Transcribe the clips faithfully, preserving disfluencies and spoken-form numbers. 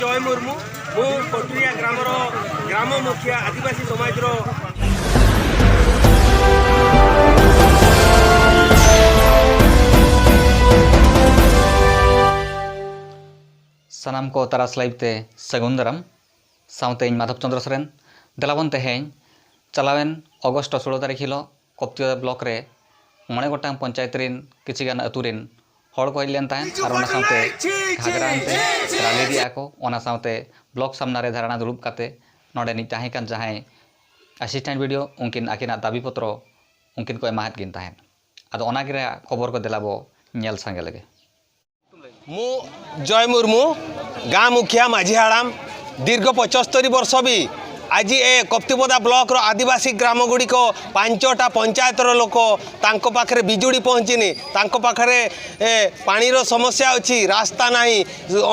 ଜୟ ମୁର୍ମୁ। ମୁଁ କଟୁରିଆ ଗ୍ରାମର ଗ୍ରାମ ମୁଖିଆ ଆଦିବାସୀ ସମାଜର। ᱥᱟᱱᱟᱢ ᱠᱚ ᱛᱟᱨᱟᱥ ᱞᱟᱭᱤᱵᱷ ᱛᱮ ᱥᱟᱹᱜᱩᱱ ᱫᱟᱨᱟᱢ᱾ ᱥᱟᱶᱛᱮ ᱤᱧ ᱢᱟᱫᱷᱚᱵ ᱪᱚᱸᱫᱽᱨᱚ ᱥᱚᱨᱮᱱ᱾ ᱫᱮᱞᱟᱵᱚᱱ ᱛᱮᱦᱮᱧ ᱪᱟᱞᱟᱣᱮᱱ ᱚᱜᱚᱥᱴ ᱥᱳᱞᱳ ᱛᱟᱹᱨᱤᱠᱷ ᱦᱤᱞᱳᱜ ᱠᱚᱯᱛᱤᱭᱟᱹᱫᱟ ᱵᱞᱚᱠ ᱨᱮ ᱢᱚᱬᱮ ᱜᱚᱴᱟᱝ ᱯᱚᱧᱪᱟᱭᱮᱛ ᱨᱤᱱ ᱠᱤᱪᱷᱤ ᱜᱟᱱ ᱟᱹᱛᱩ ᱨᱤᱱ ᱦᱚᱲ ᱠᱚ ᱦᱮᱡ ᱞᱮᱱ ᱛᱟᱦᱮᱸᱫ ᱟᱨ ᱚᱱᱟ ᱥᱟᱶᱛᱮ ᱜᱷᱟᱜᱽᱨᱟ ᱟᱱᱛᱮ ᱨᱟᱞᱤ ᱞᱮᱫᱼᱟ ᱠᱚ᱾ ᱚᱱᱟ ᱥᱟᱶᱛᱮ ᱵᱞᱚᱠ ᱥᱟᱢᱱᱟ ᱨᱮ ᱫᱷᱟᱨᱱᱟ ᱫᱩᱲᱩᱵ ᱠᱟᱛᱮ ᱱᱚᱰᱮᱱᱤᱡ ᱛᱟᱦᱮᱸ ᱠᱟᱱ ᱡᱟᱦᱟᱸᱭ ᱟᱥᱤᱥᱴᱮᱱᱴ ᱵᱤ ᱰᱤ ᱳ, ᱩᱱᱠᱤᱱ ᱟᱹᱠᱤᱱᱟᱜ ᱫᱟᱹᱵᱤ ᱯᱚᱛᱨᱚ ᱩᱱᱠᱤᱱ ᱠᱚ ᱮᱢᱟᱦᱟᱫ ᱠᱤᱱ ᱛᱟᱦᱮᱸᱫ᱾ ᱟᱫᱚ ᱚᱱᱟ ᱜᱮ ᱨᱮᱭᱟᱜ ᱠᱷᱚᱵᱚᱨ ᱠᱚ ᱫᱮᱞᱟ ᱵᱚ ᱧᱮᱞ ᱥᱟᱸᱜᱮ ᱞᱮᱜᱮ᱾ ମୁଁ ଜୟ ମୁର୍ମୁ, ଗାଁ ମୁଖିଆ, ମାଝୀ ହାଡ଼ାମ। ଦୀର୍ଘ ପଞ୍ଚସ୍ତରୀ ବର୍ଷ ବି ଆଜି ଏ କପ୍ତିପଦା ବ୍ଲକର ଆଦିବାସୀ ଗ୍ରାମଗୁଡ଼ିକ, ପାଞ୍ଚଟା ପଞ୍ଚାୟତର ଲୋକ, ତାଙ୍କ ପାଖରେ ବିଜୁଳି ପହଞ୍ଚିନି, ତାଙ୍କ ପାଖରେ ଏ, ପାଣିର ସମସ୍ୟା ଅଛି, ରାସ୍ତା ନାହିଁ,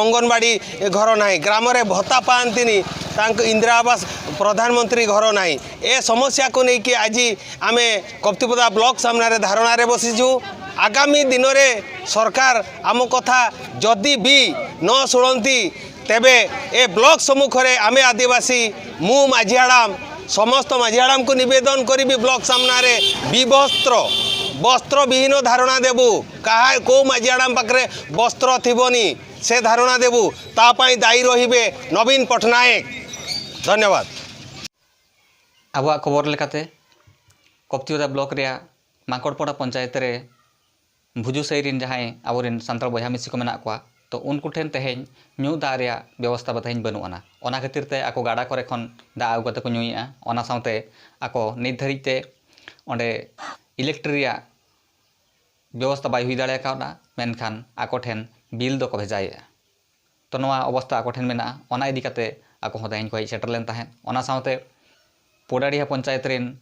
ଅଙ୍ଗନବାଡ଼ି ଘର ନାହିଁ, ଗ୍ରାମରେ ଭତ୍ତା ପାଆନ୍ତିନି, ତାଙ୍କ ଇନ୍ଦିରା ଆବାସ, ପ୍ରଧାନମନ୍ତ୍ରୀ ଘର ନାହିଁ। ଏ ସମସ୍ୟାକୁ ନେଇକି ଆଜି ଆମେ କପ୍ତିପଦା ବ୍ଲକ ସାମ୍ନାରେ ଧାରଣାରେ ବସିଛୁ। ଆଗାମୀ ଦିନରେ ସରକାର ଆମ କଥା ଯଦି ବି ନ ଶୁଣନ୍ତି, ତେବେ ଏ ବ୍ଲକ ସମ୍ମୁଖରେ ଆମେ ଆଦିବାସୀ, ମୁଁ ମାଝୀ ହାଡ଼ାମ, ସମସ୍ତ ମାଝୀ ହାଡ଼ାମକୁ ନିବେଦନ କରିବି, ବ୍ଲକ ସାମ୍ନାରେ ବିବସ୍ତ୍ର, ବସ୍ତ୍ରବିହୀନ ଧାରଣା ଦେବୁ। କାହା, କୋଉ ମାଝୀ ହାଡ଼ାମ ପାଖରେ ବସ୍ତ୍ର ଥିବନି, ସେ ଧାରଣା ଦେବୁ। ତା ପାଇଁ ଦାୟୀ ରହିବେ ନବୀନ ପଟ୍ଟନାୟକ। ଧନ୍ୟବାଦ। ᱟᱵᱚᱣᱟᱜ ᱠᱷᱚᱵᱚᱨ ᱞᱮᱠᱟᱛᱮ, ᱠᱚᱯᱛᱤᱭᱟᱫᱟ ᱵᱞᱚᱠ ᱨᱮᱭᱟᱜ ᱢᱟᱠᱚᱲᱯᱚᱲᱟ ᱯᱚᱧᱪᱟᱭᱮᱛ ᱨᱮ ᱵᱷᱩᱡᱩ ᱥᱟᱹᱭ ᱨᱮᱱ ᱡᱟᱦᱟᱸᱭ ᱟᱵᱚᱨᱮᱱ ᱥᱟᱱᱛᱟᱲ ᱵᱚᱭᱦᱟ ᱢᱤᱥᱤ ᱠᱚ ᱢᱮᱱᱟᱜ ᱠᱚᱣᱟ, ᱛᱚ ᱩᱱᱠᱩ ᱴᱷᱮᱱ ᱛᱮᱦᱮᱧ ᱧᱩ ᱫᱟᱜ ᱨᱮᱭᱟᱜ ᱵᱮᱵᱚᱥᱛᱷᱟ ᱵᱟ ᱛᱮᱦᱮᱧ ᱵᱟᱹᱱᱩᱜ ᱟᱱᱟ᱾ ᱚᱱᱟ ᱠᱷᱟᱹᱛᱤᱨ ᱛᱮ ᱟᱠᱚ ᱜᱟᱰᱟ ᱠᱚᱨᱮ ᱠᱷᱚᱱ ᱫᱟᱜ ᱟᱹᱜᱩ ᱠᱟᱛᱮ ᱠᱚ ᱧᱩᱭᱮᱫᱼᱟ᱾ ᱚᱱᱟ ᱥᱟᱶᱛᱮ ᱟᱠᱚ ᱱᱤᱛ ᱫᱷᱟᱹᱨᱤᱡ ᱛᱮ ᱚᱸᱰᱮ ᱤᱞᱮᱠᱴᱨᱤ ᱨᱮᱭᱟᱜ ᱵᱮᱵᱚᱥᱛᱷᱟ ᱵᱟᱭ ᱦᱩᱭ ᱫᱟᱲᱮ ᱠᱟᱣᱫᱟ, ᱢᱮᱱᱠᱷᱟᱱ ᱟᱠᱚ ᱴᱷᱮᱱ ᱵᱤᱞ ᱫᱚᱠᱚ ᱵᱷᱮᱡᱟᱭᱮᱫᱼᱟ᱾ ᱛᱚ ᱱᱚᱣᱟ ᱚᱵᱚᱥᱛᱷᱟ ᱟᱠᱚ ᱴᱷᱮᱱ ᱢᱮᱱᱟᱜᱼᱟ, ᱚᱱᱟ ᱤᱫᱤ ᱠᱟᱛᱮ ᱟᱠᱚ ᱦᱚᱸ ᱛᱮᱦᱮᱧ ᱠᱚ ᱦᱮᱡ ᱥᱮᱴᱮᱨ ᱞᱮᱱ ᱛᱟᱦᱮᱸᱫ᱾ ᱚᱱᱟ ᱥᱟᱶᱛᱮ ᱯᱚᱰᱟᱰᱤᱦᱟ ᱯᱚᱧᱪᱟᱭᱮᱛ ᱨᱮᱱ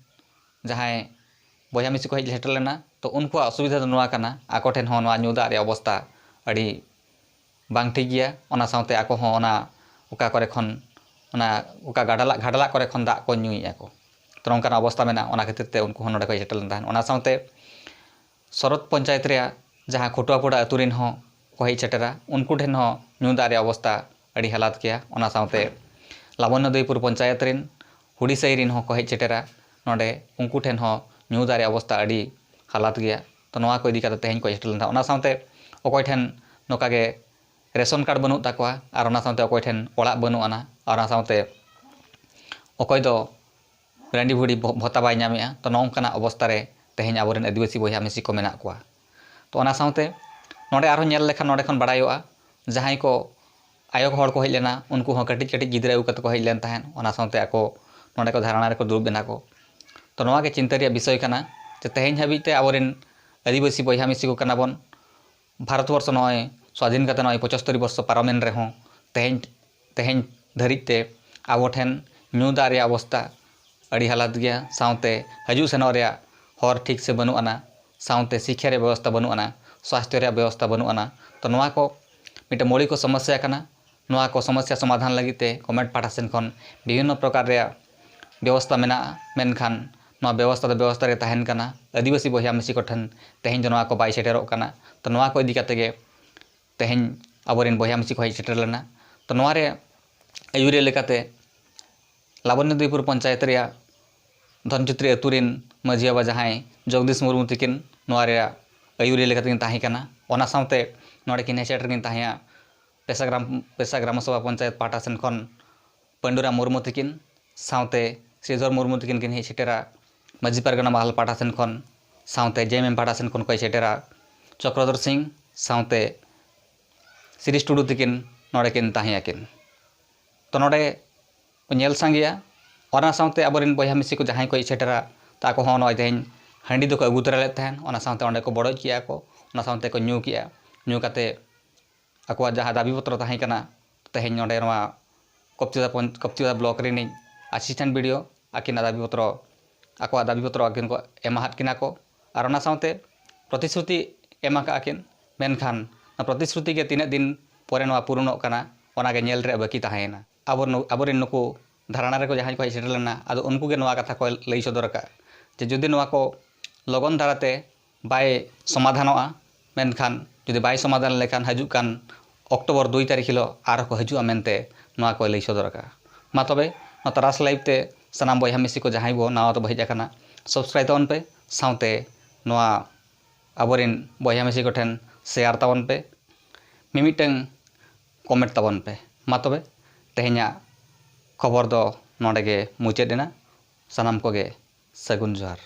ᱡᱟᱦᱟᱸᱭ ᱵᱚᱭᱦᱟ ᱢᱤᱥᱤ ᱠᱚ ᱦᱮᱡ ᱥᱮᱴᱮᱨ ᱞᱮᱱᱟ, ᱛᱚ ᱩᱱᱠᱩᱣᱟᱜ ᱚᱥᱩᱵᱤᱫᱷᱟ ᱫᱚ ᱱᱚᱣᱟ ᱠᱟᱱᱟ, ᱟᱠᱚ ᱴᱷᱮᱱ ᱦᱚᱸ ᱱᱚᱣᱟ ᱧᱩ ᱫᱟᱜ ᱨᱮᱭᱟᱜ ᱚᱵᱚᱥᱛᱷᱟ ᱟᱹᱰᱤ ᱵᱟᱝ ᱴᱷᱤᱠ ᱜᱮᱭᱟ᱾ ᱚᱱᱟ ᱥᱟᱶᱛᱮ ᱟᱠᱚ ᱦᱚᱸ ᱚᱱᱟ ᱚᱠᱟ ᱠᱚᱨᱮ ᱠᱷᱚᱱ, ᱚᱱᱟ ᱚᱠᱟ ᱜᱟᱰᱟᱞᱟᱜ, ᱜᱷᱟᱰᱞᱟᱜ ᱠᱚᱨᱮ ᱠᱷᱚᱱ ᱫᱟᱜ ᱠᱚ ᱧᱩᱭᱮᱫᱼᱟ ᱠᱚ᱾ ᱛᱚ ᱱᱚᱝᱠᱟᱱᱟᱜ ᱚᱵᱚᱥᱛᱷᱟ ᱢᱮᱱᱟᱜᱼᱟ, ᱚᱱᱟ ᱠᱷᱟᱹᱛᱤᱨ ᱛᱮ ᱩᱱᱠᱩ ᱦᱚᱸ ᱱᱚᱰᱮ ᱠᱚ ᱦᱮᱡ ᱥᱮᱴᱮᱨ ᱞᱮᱱ ᱛᱟᱦᱮᱸᱫ᱾ ᱚᱱᱟ ᱥᱟᱶᱛᱮ ᱥᱚᱨᱚᱛ ᱯᱚᱧᱪᱟᱭᱮᱛ ᱨᱮᱭᱟᱜ ᱡᱟᱦᱟᱸ ᱠᱷᱚᱴᱩᱣᱟᱯᱚᱲᱟ ᱟᱹᱛᱩ ᱨᱮᱱ ᱦᱚᱸ ᱠᱚ ᱦᱮᱡ ᱥᱮᱴᱮᱨᱟ, ᱩᱱᱠᱩ ᱴᱷᱮᱱ ᱦᱚᱸ ᱧᱩ ᱫᱟᱜ ᱨᱮᱭᱟᱜ ᱚᱵᱚᱥᱛᱷᱟ ᱟᱹᱰᱤ ᱦᱟᱞᱟᱛ ᱜᱮᱭᱟ᱾ ᱚᱱᱟ ᱥᱟᱶᱛᱮ ᱞᱟᱵᱚᱱᱭᱚ ᱫᱚᱭᱯᱩᱨ ᱯᱚᱧᱪᱟᱭᱮᱛ ᱨᱮᱱ ᱦᱩᱰᱤᱥᱟᱹᱭ ᱨᱮᱱ ᱦᱚᱸᱠᱚ ᱦᱮᱡ ᱥᱮᱴᱮᱨᱟ ᱱᱚᱰᱮ, ᱩᱱᱠᱩ ᱴᱷᱮᱱ ᱦᱚᱸ ᱧᱩ ᱫᱟᱜ ᱨᱮᱭᱟᱜ ᱚᱵᱚᱥᱛᱟ ᱟᱹᱰᱤ ᱦᱟᱞᱟᱛ ᱜᱮᱭᱟ᱾ ᱛᱚ ᱱᱚᱣᱟ ᱠᱚ ᱤᱫᱤ ᱠᱟᱛᱮ ᱛᱮᱦᱮᱧ ᱠᱚ ᱥᱮᱴᱮᱨ ᱞᱮᱱᱟ᱾ ᱚᱱᱟ ᱥᱟᱶᱛᱮ ᱚᱠᱚᱭ ᱴᱷᱮᱱ ᱱᱚᱝᱠᱟ ᱜᱮ ᱨᱮᱥᱚᱱ ᱠᱟᱨᱰ ᱵᱟᱹᱱᱩᱜ ᱛᱟᱠᱚᱣᱟ ᱟᱨ ᱚᱱᱟ ᱥᱟᱶᱛᱮ ᱚᱠᱚᱭ ᱴᱷᱮᱱ ᱚᱲᱟᱜ ᱵᱟᱹᱱᱩᱜ ᱟᱱᱟ ᱟᱨ ᱚᱱᱟ ᱥᱟᱶᱛᱮ ᱚᱠᱚᱭ ᱫᱚ ᱨᱟᱺᱰᱤ ᱵᱷᱩᱲᱤ ᱵᱷᱚ-, ᱵᱷᱚᱛᱟ ᱵᱟᱭ ᱧᱟᱢᱮᱜᱼᱟ᱾ ᱛᱚ ᱱᱚᱜᱼᱚ ᱱᱚᱝᱠᱟᱱᱟᱜ ᱚᱵᱚᱥᱛᱟ ᱨᱮ ᱛᱮᱦᱮᱧ ᱟᱵᱚᱨᱮᱱ ᱟᱹᱫᱤᱵᱟᱹᱥᱤ ᱵᱚᱭᱦᱟ ᱢᱤᱥᱤ ᱠᱚ ᱢᱮᱱᱟᱜ ᱠᱚᱣᱟ᱾ ᱛᱚ ᱚᱱᱟ ᱥᱟᱶᱛᱮ ᱱᱚᱰᱮ ᱟᱨᱦᱚᱸ ᱧᱮᱞ ᱞᱮᱠᱷᱟᱱ ᱱᱚᱰᱮ ᱠᱷᱚᱱ ᱵᱟᱲᱟᱭᱚᱜᱼᱟ, ᱡᱟᱦᱟᱸᱭ ᱠᱚ ᱟᱭᱳ ᱦᱚᱲ ᱠᱚ ᱦᱮᱡ ᱞᱮᱱᱟ, ᱩᱱᱠᱩ ᱦᱚᱸ ᱠᱟᱹᱴᱤᱡ ᱠᱟᱹᱴᱤᱡ ᱜᱤᱫᱽᱨᱟᱹ ᱟᱹᱜᱩ ᱠᱟᱛᱮ ᱠᱚ ᱦᱮᱡ ᱞᱮᱱ ᱛᱟᱦᱮᱸᱫ᱾ ᱚᱱᱟ ᱥᱟᱶᱛᱮ ᱟᱠᱚ ᱱᱚᱰᱮ ᱠᱚ ᱫᱷᱟᱨᱱᱟ ᱨᱮᱠᱚ ᱫᱩᱲᱩᱵ ᱮᱱᱟ ᱠᱚ᱾ ᱛᱚ ᱱᱚᱣᱟ ᱜᱮ ᱪᱤᱱᱛᱟᱹ ᱨᱮᱭᱟᱜ ᱵᱤᱥᱚᱭ ᱠᱟᱱᱟ ᱡᱮ ᱛᱮᱦᱮᱧ ᱦᱟᱹᱵᱤᱡ ᱛᱮ ᱟᱵᱚᱨᱮᱱ ᱟᱹᱫᱤᱵᱟᱹᱥᱤ ᱵᱚᱭᱦᱟ ᱢᱤᱥᱤ ᱠᱚ ᱠᱟᱱᱟ ᱵᱚᱱ, ᱵᱷᱟᱨᱚᱛ ᱵᱚᱨᱥᱚ ᱱᱚᱜᱼᱚᱭ ᱥᱣᱟᱫᱷᱤᱱ ᱠᱟᱛᱮ ᱱᱚᱜᱼᱚᱭ ᱯᱚᱸᱪᱟᱛᱛᱳᱨ ᱵᱚᱨᱥᱚ ᱯᱟᱨᱚᱢᱮᱱ ᱨᱮᱦᱚᱸ ᱛᱮᱦᱮᱧ, ᱛᱮᱦᱮᱧ ᱫᱷᱟᱹᱨᱤᱡ ᱛᱮ ᱟᱵᱚ ᱴᱷᱮᱱ ᱧᱩ ᱫᱟᱜ ᱨᱮᱭᱟᱜ ᱚᱵᱚᱥᱛᱟ ᱟᱹᱰᱤ ᱦᱟᱞᱟᱛ ᱜᱮᱭᱟ, ᱥᱟᱶᱛᱮ ᱦᱤᱡᱩᱜ ᱥᱮᱱᱚᱜ ᱨᱮᱭᱟᱜ ᱦᱚᱨ ᱴᱷᱤᱠ ᱥᱮ ᱵᱟᱹᱱᱩᱜ ᱟᱱᱟ, ᱥᱟᱶᱛᱮ ᱥᱤᱠᱠᱷᱟ ᱨᱮᱭᱟᱜ ᱵᱮᱵᱚᱥᱛᱟ ᱵᱟᱹᱱᱩᱜ ᱟᱱᱟ, ᱥᱣᱟᱥᱛᱷᱚ ᱨᱮᱭᱟᱜ ᱵᱮᱵᱚᱥᱛᱟ ᱵᱟᱹᱱᱩᱜ ᱟᱱᱟ᱾ ᱛᱚ ᱱᱚᱣᱟ ᱠᱚ ᱢᱤᱫᱴᱮᱱ ᱢᱳᱣᱞᱤᱠ ᱥᱚᱢᱚᱥᱥᱟ ᱠᱟᱱᱟ᱾ ᱱᱚᱣᱟ ᱠᱚ ᱥᱚᱢᱚᱥᱥᱟ ᱥᱚᱢᱟᱫᱷᱟᱱ ᱞᱟᱹᱜᱤᱫ ᱛᱮ ᱜᱚᱵᱷᱢᱮᱱᱴ ᱯᱟᱦᱴᱟ ᱥᱮᱱ ᱠᱷᱚᱱ ᱵᱤᱵᱷᱤᱱᱱᱚ ᱯᱨᱚᱠᱟᱨ ᱨᱮᱭᱟᱜ ᱵᱮᱵᱚᱥᱛᱟ ᱢᱮᱱᱟᱜᱼᱟ, ᱢᱮᱱᱠᱷᱟᱱ ᱱᱚᱣᱟ ᱵᱮᱵᱚᱥᱛᱟ ᱫᱚ ᱵᱮᱵᱚᱥᱛᱟ ᱨᱮ ᱛᱟᱦᱮᱱ ᱠᱟᱱᱟ᱾ ᱟᱹᱫᱤᱵᱟᱹᱥᱤ ᱵᱚᱭᱦᱟ ᱢᱤᱥᱤ ᱠᱚᱴᱷᱮᱱ ᱛᱮᱦᱮᱧ ᱫᱚ ᱱᱚᱣᱟ ᱠᱚ ᱵᱟᱭ ᱥᱮᱴᱮᱨᱚᱜ ᱠᱟᱱᱟ᱾ ᱛᱚ ᱱᱚᱣᱟ ᱠᱚ ᱤᱫᱤ ᱠᱟᱛᱮ ᱜᱮ ᱛᱮᱦᱮᱧ ᱟᱵᱚᱨᱮᱱ ᱵᱚᱭᱦᱟ ᱢᱤᱥᱤ ᱠᱚ ᱦᱮᱡ ᱥᱮᱴᱮᱨ ᱞᱮᱱᱟ᱾ ᱛᱚ ᱱᱚᱣᱟ ᱨᱮ ᱟᱹᱭᱩᱨᱤᱭᱟᱹ ᱞᱮᱠᱟᱛᱮ ᱞᱟᱵᱚᱱᱭᱚ ᱫᱚᱭᱯᱩᱨ ᱯᱚᱧᱪᱟᱭᱮᱛ ᱨᱮᱭᱟᱜ ᱫᱷᱚᱱᱪᱤᱛᱨᱤ ᱟᱹᱛᱩ ᱨᱮᱱ ᱢᱟᱹᱡᱷᱤ ᱵᱟᱵᱟ ᱡᱟᱦᱟᱸᱭ ᱡᱚᱜᱽᱫᱤᱥ ᱢᱩᱨᱢᱩ ᱛᱤᱠᱤᱱ ᱱᱚᱣᱟ ᱨᱮᱭᱟᱜ ᱟᱹᱭᱩᱨᱤᱭᱟᱹ ᱞᱮᱠᱟᱛᱮ ᱠᱤᱱ ᱛᱟᱦᱮᱸ ᱠᱟᱱᱟ᱾ ᱚᱱᱟ ᱥᱟᱶᱛᱮ ᱱᱚᱰᱮ ᱠᱤᱱ ᱦᱮᱡ ᱥᱮᱴᱮᱨ ᱠᱤᱱ ᱛᱟᱦᱮᱸᱭᱟ ᱯᱮᱥᱟ ᱜᱨᱟᱢ, ᱯᱮᱥᱟ ᱜᱨᱟᱢ ᱥᱚᱵᱷᱟ ᱯᱚᱧᱪᱟᱭᱮᱛ ᱯᱟᱦᱴᱟ ᱥᱮᱱ ᱠᱷᱚᱱ ᱯᱟᱹᱱᱰᱩᱨᱟᱢ ᱢᱩᱨᱢᱩ ᱛᱤᱠᱤᱱ, ᱥᱟᱶᱛᱮ ᱥᱨᱤᱫᱷᱚᱨ ᱢᱩᱨᱢᱩ ᱛᱤᱠᱤᱱ ᱠᱤᱱ ᱦᱮᱡ ᱥᱮᱴᱮᱨᱟ ᱢᱟᱹᱡᱷᱤ ᱯᱟᱨᱜᱟᱱᱟ ᱢᱟᱦᱟᱞ ᱯᱟᱦᱴᱟ ᱥᱮᱱ ᱠᱷᱚᱱ, ᱥᱟᱶᱛᱮ ᱡᱮ ᱮᱢ ᱮᱢ ᱯᱟᱦᱴᱟ ᱥᱮᱱ ᱠᱷᱚᱱ ᱠᱚ ᱦᱮᱡ ᱥᱮᱴᱮᱨᱟ ᱪᱚᱠᱨᱚᱫᱷᱚᱨ ᱥᱤᱝ, ᱥᱟᱶᱛᱮ ᱥᱤᱨᱤᱥ ᱴᱩᱰᱩ ᱛᱤᱠᱤᱱ ᱱᱚᱰᱮ ᱠᱤᱱ ᱛᱟᱦᱮᱸ ᱟᱹᱠᱤᱱ᱾ ᱛᱚ ᱱᱚᱰᱮ ᱠᱚ ᱧᱮᱞ ᱥᱟᱸᱜᱮᱭᱟ᱾ ᱚᱱᱟ ᱥᱟᱶᱛᱮ ᱟᱵᱚᱨᱮᱱ ᱵᱚᱭᱦᱟ ᱢᱤᱥᱤ ᱠᱚ ᱡᱟᱦᱟᱸᱭ ᱠᱚ ᱦᱮᱡ ᱥᱮᱴᱮᱨᱟ, ᱛᱚ ᱟᱠᱚ ᱦᱚᱸ ᱱᱚᱜᱼᱚᱭ ᱛᱮᱦᱮᱧ ᱦᱟᱺᱰᱤ ᱫᱚᱠᱚ ᱟᱹᱜᱩ ᱛᱚᱨᱟ ᱞᱮᱫ ᱛᱟᱦᱮᱸᱫ, ᱚᱱᱟ ᱥᱟᱶᱛᱮ ᱚᱸᱰᱮ ᱠᱚ ᱵᱚᱰᱚᱡ ᱠᱮᱜᱼᱟ ᱠᱚ, ᱚᱱᱟ ᱥᱟᱶᱛᱮ ᱠᱚ ᱧᱩ ᱠᱮᱜᱼᱟ᱾ ᱧᱩ ᱠᱟᱛᱮ ᱟᱠᱚᱣᱟᱜ ᱡᱟᱦᱟᱸ ᱫᱟᱹᱵᱤ ᱯᱚᱛᱨᱚ ᱛᱟᱦᱮᱸ ᱠᱟᱱᱟ, ᱛᱮᱦᱮᱧ ᱱᱚᱰᱮ ᱱᱚᱣᱟ ᱠᱚᱯᱪᱤᱫᱟ ᱯᱚᱧ-, ᱠᱚᱯᱪᱤᱫᱟ ᱵᱞᱚᱠ ᱨᱤᱱᱤᱡ ᱟᱥᱤᱥᱴᱮᱱᱴ ᱵᱤ ᱰᱤ ᱳ ᱟᱹᱠᱤᱱᱟᱜ ᱫᱟᱹᱵᱤ ᱯᱚᱛᱨᱚ, ᱟᱠᱚᱣᱟᱜ ᱫᱟᱹᱵᱤ ᱯᱚᱛᱨᱚ ᱟᱹᱠᱤᱱ ᱠᱚ ᱮᱢᱟᱦᱟᱫ ᱠᱤᱱᱟ ᱠᱚ᱾ ᱟᱨ ᱚᱱᱟ ᱥᱟᱶᱛᱮ ᱯᱨᱚᱛᱤᱥᱨᱩᱛᱤ ᱮᱢ ᱟᱠᱟᱫ ᱟᱹᱠᱤᱱ, ᱢᱮᱱᱠᱷᱟᱱ ᱚᱱᱟ ᱯᱨᱚᱛᱤᱥᱨᱩᱛᱤ ᱜᱮ ᱛᱤᱱᱟᱹᱜ ᱫᱤᱱ ᱯᱚᱨᱮ ᱱᱚᱣᱟ ᱯᱩᱨᱩᱱᱚᱜ ᱠᱟᱱᱟ, ᱚᱱᱟ ᱜᱮ ᱧᱮᱞ ᱨᱮᱭᱟᱜ ᱵᱟᱹᱠᱤ ᱛᱟᱦᱮᱸᱭᱮᱱᱟ᱾ ᱟᱵᱚ ᱱᱩ-, ᱟᱵᱚᱨᱮᱱ ᱱᱩᱠᱩ ᱫᱷᱟᱨᱱᱟ ᱨᱮᱠᱚ ᱡᱟᱦᱟᱸᱭ ᱠᱚ ᱦᱮᱡ ᱥᱮᱴᱮᱨ ᱞᱮᱱᱟ, ᱟᱫᱚ ᱩᱱᱠᱩ ᱜᱮ ᱱᱚᱣᱟ ᱠᱟᱛᱷᱟ ᱠᱚ ᱞᱟᱹᱭ ᱥᱚᱫᱚᱨ ᱟᱠᱟᱫᱼᱟ ᱡᱮ ᱡᱩᱫᱤ ᱱᱚᱣᱟ ᱠᱚ ᱞᱚᱜᱚᱱ ᱫᱷᱟᱨᱟᱛᱮ ᱵᱟᱭ ᱥᱚᱢᱟᱫᱷᱟᱱᱚᱜᱼᱟ, ᱢᱮᱱᱠᱷᱟᱱ ᱡᱩᱫᱤ ᱵᱟᱭ ᱥᱚᱢᱟᱫᱷᱟᱱ ᱞᱮᱠᱷᱟᱱ ᱦᱤᱡᱩᱜ ᱠᱟᱱ ᱚᱠᱴᱳᱵᱚᱨ ᱫᱩᱭ ᱛᱟᱹᱨᱤᱠᱷ ᱦᱤᱞᱳᱜ ᱟᱨᱦᱚᱸ ᱠᱚ ᱦᱤᱡᱩᱜᱼᱟ ᱢᱮᱱᱛᱮ ᱱᱚᱣᱟ ᱠᱚᱭ ᱞᱟᱹᱭ ᱥᱚᱫᱚᱨ ᱟᱠᱟᱫᱼᱟ᱾ ᱢᱟ ᱛᱚᱵᱮ, ᱱᱚᱣᱟ ᱛᱟᱨᱟᱥ ᱞᱟᱭᱤᱵᱷ ᱛᱮ ᱥᱟᱱᱟᱢ ᱵᱚᱭᱦᱟ ᱢᱤᱥᱤ ᱠᱚ ᱡᱟᱦᱟᱸᱭ ᱵᱚ ᱱᱟᱣᱟ ᱛᱮᱵᱚ ᱦᱮᱡ ᱟᱠᱟᱱᱟ, ᱥᱟᱵᱥᱠᱨᱟᱭᱤᱵᱽ ᱛᱟᱵᱚᱱ ᱯᱮ, ᱥᱟᱶᱛᱮ ᱱᱚᱣᱟ ᱟᱵᱚᱨᱮᱱ ᱵᱚᱭᱦᱟ ᱢᱤᱥᱤ ᱠᱚᱴᱷᱮᱱ ᱥᱮᱭᱟᱨ ᱛᱟᱵᱚᱱ ᱯᱮ, ᱢᱤᱢᱤᱫᱴᱟᱝ ᱠᱚᱢᱮᱱᱴ ᱛᱟᱵᱚᱱ ᱯᱮ᱾ ᱢᱟ ᱛᱚᱵᱮ, ᱛᱮᱦᱮᱧᱟᱜ ᱠᱷᱚᱵᱚᱨ ᱫᱚ ᱱᱚᱰᱮ ᱜᱮ ᱢᱩᱪᱟᱹᱫ ᱮᱱᱟ᱾ ᱥᱟᱱᱟᱢ ᱠᱚᱜᱮ ᱥᱟᱹᱜᱩᱱ ᱡᱚᱦᱟᱨ᱾